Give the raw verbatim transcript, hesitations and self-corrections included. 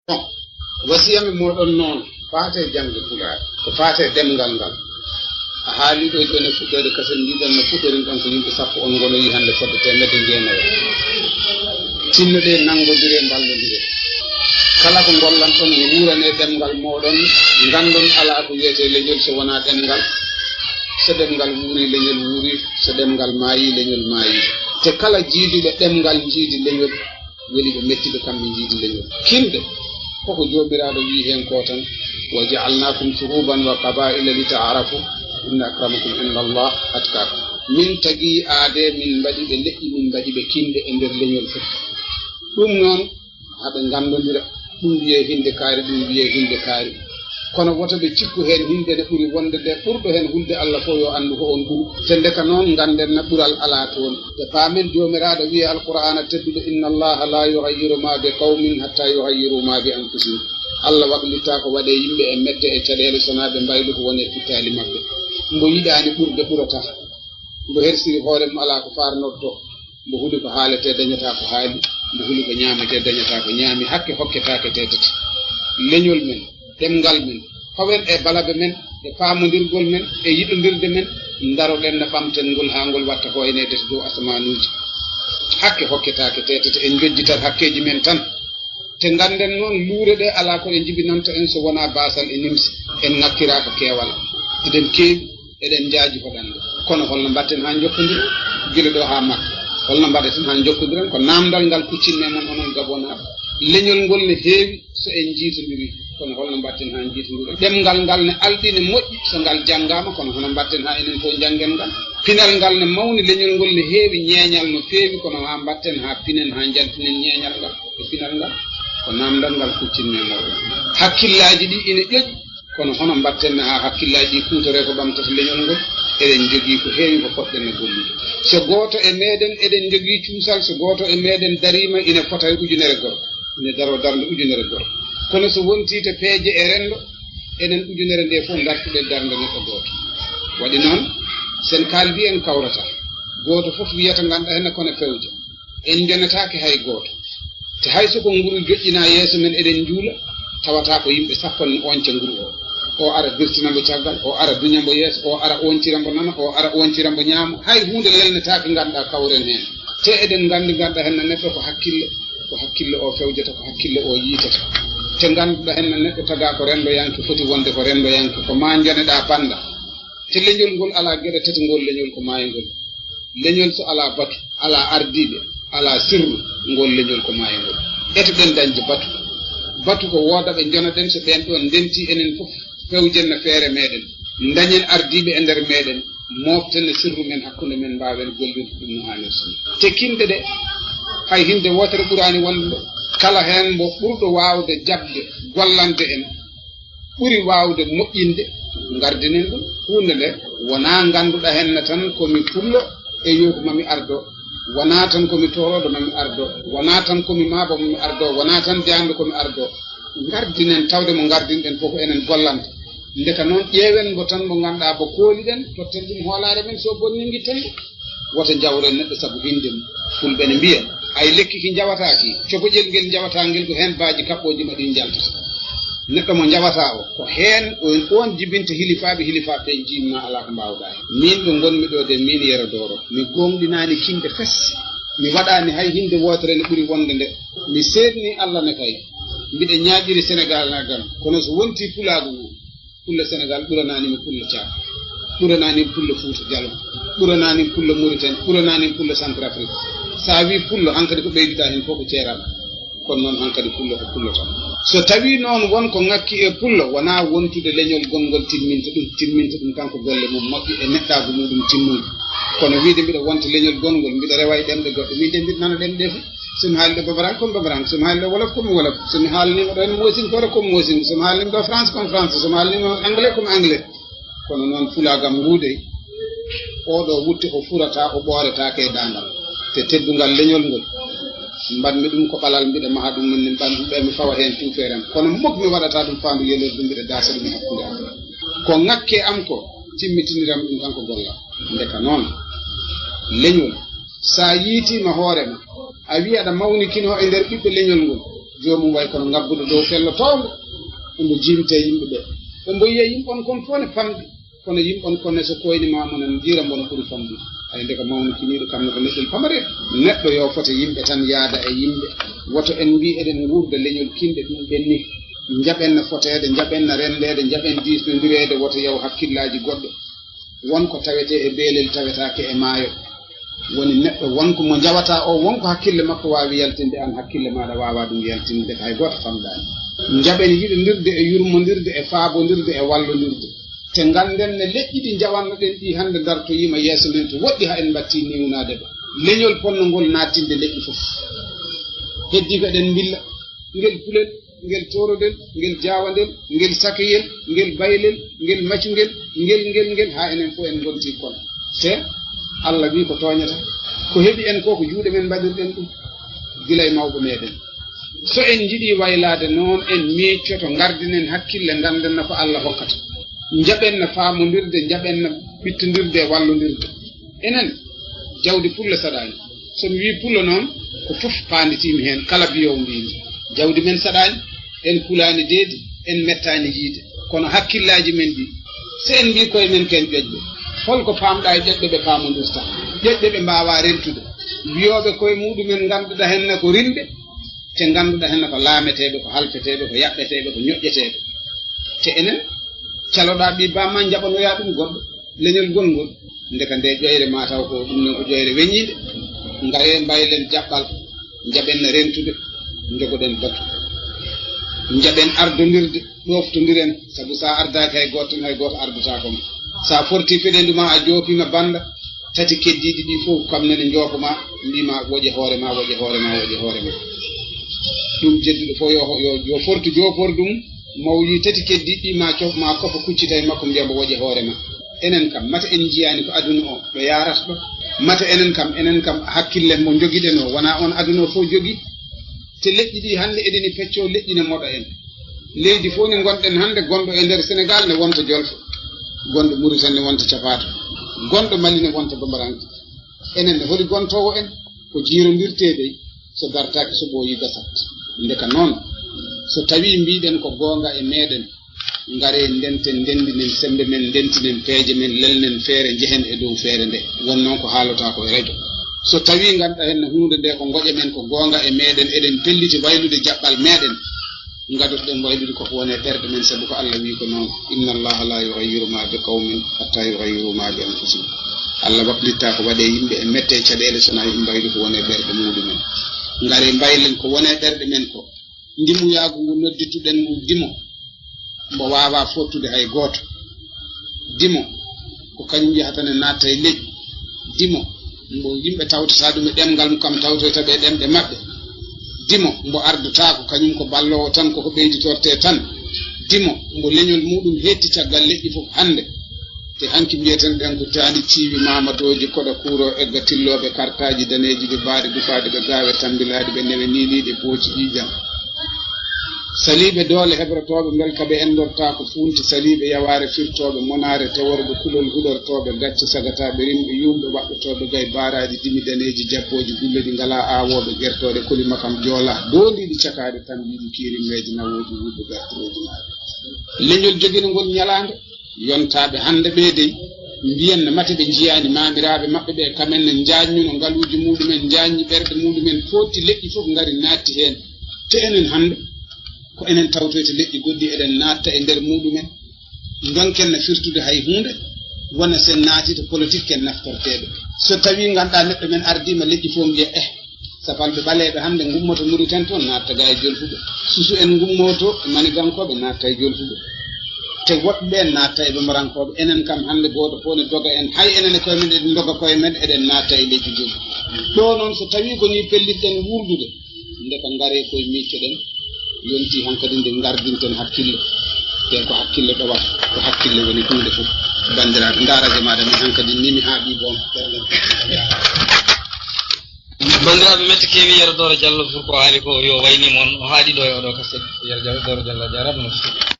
Bon, wasiya mi mooɗon noon, faate jaŋde Pulaar, ko faate ɗemngal ngal. A haali ɗo jooni e fuɗɗoode kasen, mbiɗon no fuɗɗorin ɗon ko yimɓe sappo, on ngonoyi hannde fodde teemedde jeenayo. Tinnoɗee, nanngondire, mballondire. Kala ko ngollanton, wuurane ɗemngal mooɗon, nganndon alaa ko wiyetee leñol so wonaa ɗemngal. So ɗemngal wuuri, leñol wuuri, so ɗemngal maayi, leñol maayi. Te kala jiiduɓe ɗemngal njiidi leñol, weli ɓe mettiɓe kamɓe njiidi leñol. Kinɗe, koko Joomiraaɗo wi'i heen ko tan, "Wa ja'alnaakum shu'uban wa qabaa'ila li ta'aarafu, inna akramakum inda Allah atqaakum." Min tagi aadee, min mbaɗi ɓe leƴƴi, min mbaɗi ɓe kinɗe e nder leñol fof. Ɗum noon, haa ɓe nganndondira. Ɗum wiyee hinnde kaari, ɗum wiyee hinnde kaari. Kono woto ɓe cikku heen hinnde ne ɓuri wonde nde, ɓurɗo heen hulde Allah fof yo anndu ko oon ɓuri. Te ndeka noon, ngannden na ɓural alaa toon. Te paamen Joomiraaɗo wi'e Alqur'aana tedduɗo, "Inna Allaha la yughayyiru ma bi qawmin hatta yughayyiru ma bi anfusihim." Allah waɗlitaa ko waɗee yimɓe e mette e caɗeele, sonaa ɓe mbaylu ko woni e pittaali maɓɓe. Mbo yiɗaani ɓurde ɓurata. Mbo hersiri hoore mum alaa ko faarnortoo. Mbo huli ko haaletee, dañataa ko haali. Mbo huli ko ñaametee, dañataa ko ñaami. Hakke hokketaake teetete. Leñol men, ɗemngal men, fawen e balabe men, e faamondirgol men, e yiɗondirde men, ndaroɗen no ɓamten ngol haa ngol watta hoyneede to dow asamanuuji. Hakke hokketaake teetete, en njojjitat hakkeeji men tan. Te ngannden noon, luure ɗe alaa ko ɗe njibinanta en so wonaa baasal e nimsi. En ŋakkiraa ko keewal. Eɗen keewi, eɗen njaaji hoɗande. Kono holno mbaɗten haa njokkondiren gila ɗo haa Makka? Holno mbaɗeten haa njokkondiren? Ko naamndal ngal kuccinmi e mon, onon Gabonaaɓe. Leñol ngol ne heewi so en njiitondirii, kono holno mbaɗten haa njiitondiren? Ɗemngal ngal ne alɗi, ne moƴƴi so ngal janngaama, kono hono mbaɗten haa enen fof njanngen ngal? Pinal ngal ne mawni, leñol ngol ne heewi ñeeñal no feewi, kono haa mbaɗten haa pinen, haa njaltinen ñeeñal ngal e pinal ngal? Ko naamndal ngal kuccinmi e mooɗon. Hakkillaaji ɗi ina ƴoƴi, kono hono mbaɗten haa hakkillaaji ɗi kuutoree ko ɓamtata leñol ngol? Eɗen njogii ko heewi ko potɗen e gollude. So gooto e meeɗen, eɗen njogii cuusal, so gooto e meeɗen dariima, ina fota e ujunere gorko, ina daroo darnde ujunere gorko. Kono so wontii to peeje e renndo, enen ujunere nde fof ndartuɗen darnde neɗɗo gooto. Waɗi noon, sen kaaldi en kawrataa. Gooto fof wiyata nganɗa heen kono fewja. En njonataake hay gooto. Te hay so ko nguru joƴƴinaa yeeso men, eɗen njuula, tawata ko yimɓe sappo ne oñca nguru o. O ara birtina mbo caggal, o ara duña mbo yeeso, o ara oñcira mbo nana, o ara oñcira mbo ñaamo. Hay huunde lelnetaake nganɗa kawren heen. Te eɗen nganndi nganɗa heen neɗɗo ko hakkille, ko hakkille o fewjata, ko hakkille o yiitata. Te ngannduɗa heen neɗɗo tagaa ko renndoyanke, foti wonde ko renndoyanke, ko maa njoneɗaa pannda. Te leñol ngol alaa geɗe tati, ngol leñol ko maayngol. Leñol so alaa batu, alaa ardiiɓe, alaa sirru, ngol leñol ko maayngol. Eto ɗen dañde batu. Batu ko wooda ɓe njonaɗen, so ɓeen ɗoon ndentii enen fof, fewjen no feere meeɗen. Dañen ardiiɓe e nder meeɗen, mooften no sirru men hakkunde men, mbaawen gollirde ɗum no haanirta ni. Te kinɗe ɗe, hay hinnde wootere ɓuraani wonde. Kala heen mbo ɓurɗo waawde jaɓde gollande en, ɓuri waawde moƴƴinde, ngardinen ɗum. Huunde nde wonaa ngannduɗa heen ne tan ko mi pullo e yooku ma mi ardo, wonaa tan ko mi tooroodo ma mi ardo, wonaa tan ko mi maabo ma mi ardo, wonaa tan jaanɗo ko mi ardo. Ngardinen tawde mo ngardinɗen fof ko enen gollanta. Ndeka noon ƴeewen mbo tan mo ngannduɗaa mbo kooliɗen, totten ɗum hoolaare men, so bonni ngitten ɗum. Wota njawren neɗɗo sabu hinnde mum. Fulɓe ne mbiya, ay lekki ki njawataaki, cokoƴel ngel njawata ngel ko heen baaji kaɓɓooji ma ɗin njaltata. Neɗɗo mo njawata o, ko heen on, on jibinta hilifaaɓe, hilifaaɓe ɓe njiimi ma alaa ko mbaawɗaa heen. Miin ɗo ngonmi ɗo de, miin Yero Dooro, mi gooŋɗinaani kinɗe fes. Mi waɗaani hay hinnde wootere nde ɓuri wonde nde. Mi seedni Allah ne kay. Mbiɗa ñaaƴiri Senegaal ngal, kono so wontii pulaagu ngu, Pullo Senegaal ɓuranaani mi Pullo Caad, ɓuranaani mi Pullo Fuuta Jalon, ɓuranaani mi Pullo Mauritanie, ɓuranaani mi Pullo Centrafrique. So a wii Pullo, hankadi ko ɓeyduɗaa heen fof ko ceeraaɓe. Kono noon hankadi Pullo ko Pullo tan. So tawii noon won ko ŋakki e Pullo, wonaa wontude leñol gonngol timminta ɗum, timminta ɗum kanko golle mum moƴƴe e neɗɗaagu muɗum timmungu. Kono wiide mbiɗa wonta leñol gonngol, mbiɗa rewa e ɗemɗe goɗɗe, min de mbiɗa nana ɗemɗe ɗe fof. So mi haali ɗo Bambara, ko mi Bambara, so mi haali ɗo Wolof, ko mi Wolof, so mi haalanii mo ɗo Moosinkoore, ko mi Moosin, so mi haalanii mo ɗo France, ko mi France, so mi haalanii mo Anglais, ko mi Anglais. Kono noon, pulaagal ngu dey, oo ɗo wutte o furata, o ɓooretaake e daandal. Te teddungal leñol ngol, mbaɗmi ɗum ko ɓalal, mbiɗa maha ɗum, min mbaɗmi ɓe, mi fawa heen tuufeere am. Kono muk mi waɗata ɗum faandu yelirdu, mbiɗa daasa ɗum e hakkunde am. Ko ŋakke am ko, timmitiniram ɗum tan ko gollal. Ndeka noon, leñol, so a yiitiima hoore ma, a wiya aɗa mawnikinoo e nder ɓiɓɓe leñol ngol, Joomum way kono ngabbuɗo dow fello towngo, omo jiimta yimɓe ɓe. Ɓe mbo yiya yimɓe on kon fof ne famɗi, kono yimɓe on kon ne so koyni ma mo nan njiira mbo no ɓuri famɗude. Hay ndeka mawni kiniiɗo kam ne ko neɗɗel pamareeɗo. Neɗɗo yo fote yimɓe tan yaada e yimɓe. Woto en mbi eɗen nguurda leñol kinɗe ɗum ɓenni. Njaɓen no foteede, njaɓen no renndeede, njaɓen diisnondireede, woto yaw hakkillaaji goɗɗo. Won ko tawetee e beelel tawetaake e maayo. Woni neɗɗo won ko mo njawataa o, won ko hakkille makko waawi yaltinde aan, hakkille maaɗa waawaa ɗum yaltinde, ndeke hay gooto famɗaani. Njaɓen yiɗondirde e yurmondirde e faabondirde e wallondirde. Te ngannden ne leƴƴi ɗi njawannoɗen ɗi hannde ndartoyiima yeeso men to woɗɗi haa en mbattii niwnaade ɓe. Leñol ponno ngol naattinde leƴƴi fof. Heddii ko eɗen mbilla ngel kulel, ngel toorodel, ngel jaawandel, ngel sakeyel, ngel baylel, ngel macungel, ngel, ngel, ngel, haa enen fof en ngontii kono. Te Allah wii ko tooñata. Ko heɓi en ko, ko juuɗe men mbaɗirɗen ɗum gila e mawɓe meɗen. So en njiɗii waylaade noon, en miiccoto, ngardinen hakkille, ngannden no ko Allah hokkata. Njaɓen no faamondirde, njaɓen no ɓittondirde e wallondirde. Enen, jawdi pullo saɗaani. So mi wii pullo noon, ko fof paanditiimi heen, kala biyoowo mbiimi. Jawdi men saɗaani, en kulaani deedi, en mettaani yiyde. Kono hakkillaaji men ɗi, so en mbii koye men ko en ƴoƴɓe, holko paamɗaa e ƴoƴɓe ɓe paamondirta? Ƴoƴɓe ɓe mbaawaa rentude. Wiyooɓe koye muɗumen ngannduɗaa heen ne ko rimɓe, te ngannduɗaa heen ne ko laameteeɓe, ko halfeteeɓe, ko yaɓɓeteeɓe, ko ñoƴƴeteeɓe. Te enen, caloɗaa ɓii baamma njaɓanoyaa ɗum goɗɗo, leñol ngol ngol. Ndeka nde ƴoyre ma taw ko ɗum noon ko ƴoyre weñiinde. Ngaree mbaylen jaɓɓal, njaɓen rentude, njogoɗen batu. Njaɓen ardondirde, ɗoftondiren, sabu so a ardaaki hay gooto tan, hay gooto ardotaako ma. So a fortii feɗeendu ma, a joopiima bannda, tati keddiiɗi ɗi fof kam nene njoopa ma, mbii ma woƴe hoore ma, woƴe hoore ma, woƴe hoore ma. Ɗum jedduɗo fof yo, yo, yo fortu joopor ɗum, mawlii tati keddiiɗi ɗi ma cof, ma kofa kuccita e makko mbiya mbo woƴe hoore ma. Enen kam, mata en njiyaani ko aduna o ɗo yaarata ɗo? Mata enen kam, enen kam hakkille mo njogiɗen o, wonaa on aduna o fof jogii? Te leƴƴi ɗi hannde eɗeni peccoo, leƴƴi ne moɗa en. Leydi fof ne ngonɗen hannde, gonɗo e nder Senegaal ne wonta Jolfo, gonɗo Muritani ne wonta Capaato, gonɗo Mali ne wonta Bambaranke. Enen ne holi gontoowo en? Ko jiirondirtee dey, so dartaaki so ɓooyii gasat. Ndeka noon, so tawii mbiɗen ko goonga e meɗen, ngaree ndenten, ndenndinen semmbe men, ndentinen peeje men, lelnen feere, njehen e dow feere nde. Won noon ko haalotaa ko e rajo. So tawii ngannduɗaa heen no huunde nde ko ngoƴa men, ko goonga e meɗen, eɗen pelliti waylude jaɓɓal meɗen, ngadotoɗen waylude koko woni e ɓerɗe men, sabu ko Allah wii ko noon, inna Allaha la yughayyiru ma bi qawmin hatta yughayyiru ma bi anfusihim. Allah waklittaa ko waɗee yimɓe e mette e caɗeele, so wonaa yo ɓe mbaylu ko woni e ɓerɗe muɗumen. Ngaree mbaylen ko woni e ɓerɗe men ko. Ndimuyaagu ngu noddituɗen ngu, dimo mbo waawaa fottude hay gooto. Dimo ko kañum yahata ne naatta e leƴƴi. Dimo mbo yimɓe tawtata ɗum e ɗemngal mum, kam tawtoyta ɓe e ɗemɗe maɓɓe. Dimo mbo ardotaako, kañum ko balloowo tan, koko ɓeyditortee tan. Dimo mbo leñol muɗum heetti caggal leƴƴi fof hannde. Te hanki mbiyeten ɗen ko taani ciiwi maamadooji, koɗa kuuro, egga tillooɓe kartaaji daneeji, ɓe baaɗe dufaaɗe, ɓe gaawe tambilaaɗe, ɓe newe niiniiɗe booci ƴiiƴam. Saliiɓe doole hebrotooɓe mbelka ɓe enndortaako fuunti, saliiɓe yawaare firtooɓe monaare, teworɓe kulol huɗortooɓe gacce sagataaɓe rimɓe yuumɓe waɗɗotooɓe gay baaraaji dimi daneeji jabbooji gulle ɗi ngalaa aawooɓe gertooɗe koli makam joola doondiiɗi cakaaɗe tambiiɗi kiirimmeeji nawooji wuuɓe gartirooji maaɗe. Leñol jogino ngol ñalaande. Yontaaɓe hannde ɓee dey, mbiyen no mate ɓe njiyaani maamiraaɓe maɓɓe ɓe, kamen ne njaajnuno ngaluuji muɗumen, njaajni ɓerɗe muɗumen, footti leƴƴi fof ngari naatti heen. Te enen hannde, ko enen tawtoyta leƴƴi goɗɗi, eɗen naatta e nder muɗumen. Ndonken no firtude hay huunde, wona sen naati to politique ken naftorteeɓe. So tawii ngannduɗaa neɗɗo men ardiima leƴƴi fof mbiya, eh, Sapalɓe ɓaleeɓe hannde ngummoto Muritani toon, naatta ga e Jolfuɓe. Susu en ngummoto e Manigankooɓe, naatta e Jolfuɓe. Te woɗɓe ɓeen naatta e Bambarankooɓe. Enen kam hannde gooto fof ne doga en. Hay enen e koye men eɗen ndoga koye men, eɗen naatta e leƴƴi Jolfuɓe. Ɗo noon so tawii ko nii pellitɗen wuurdude, ndeka ngaree koye miiccoɗen. Yontii hankadi nde ngardinten hakkille. Te ko hakkille ɗowata, ko hakkille woni huunde fof. Banndiraaɓe, ndaara jamaaɗe men hankadi nimi haa ɓii boom. Banndiraaɓe, mette keewi, Yero Dooro Jallo, pour ko haali ko yo wayni moon, o haaɗi ɗo e oɗo kaset. Yero Jallo, Dooro Jallo, a jaaraama no feewi.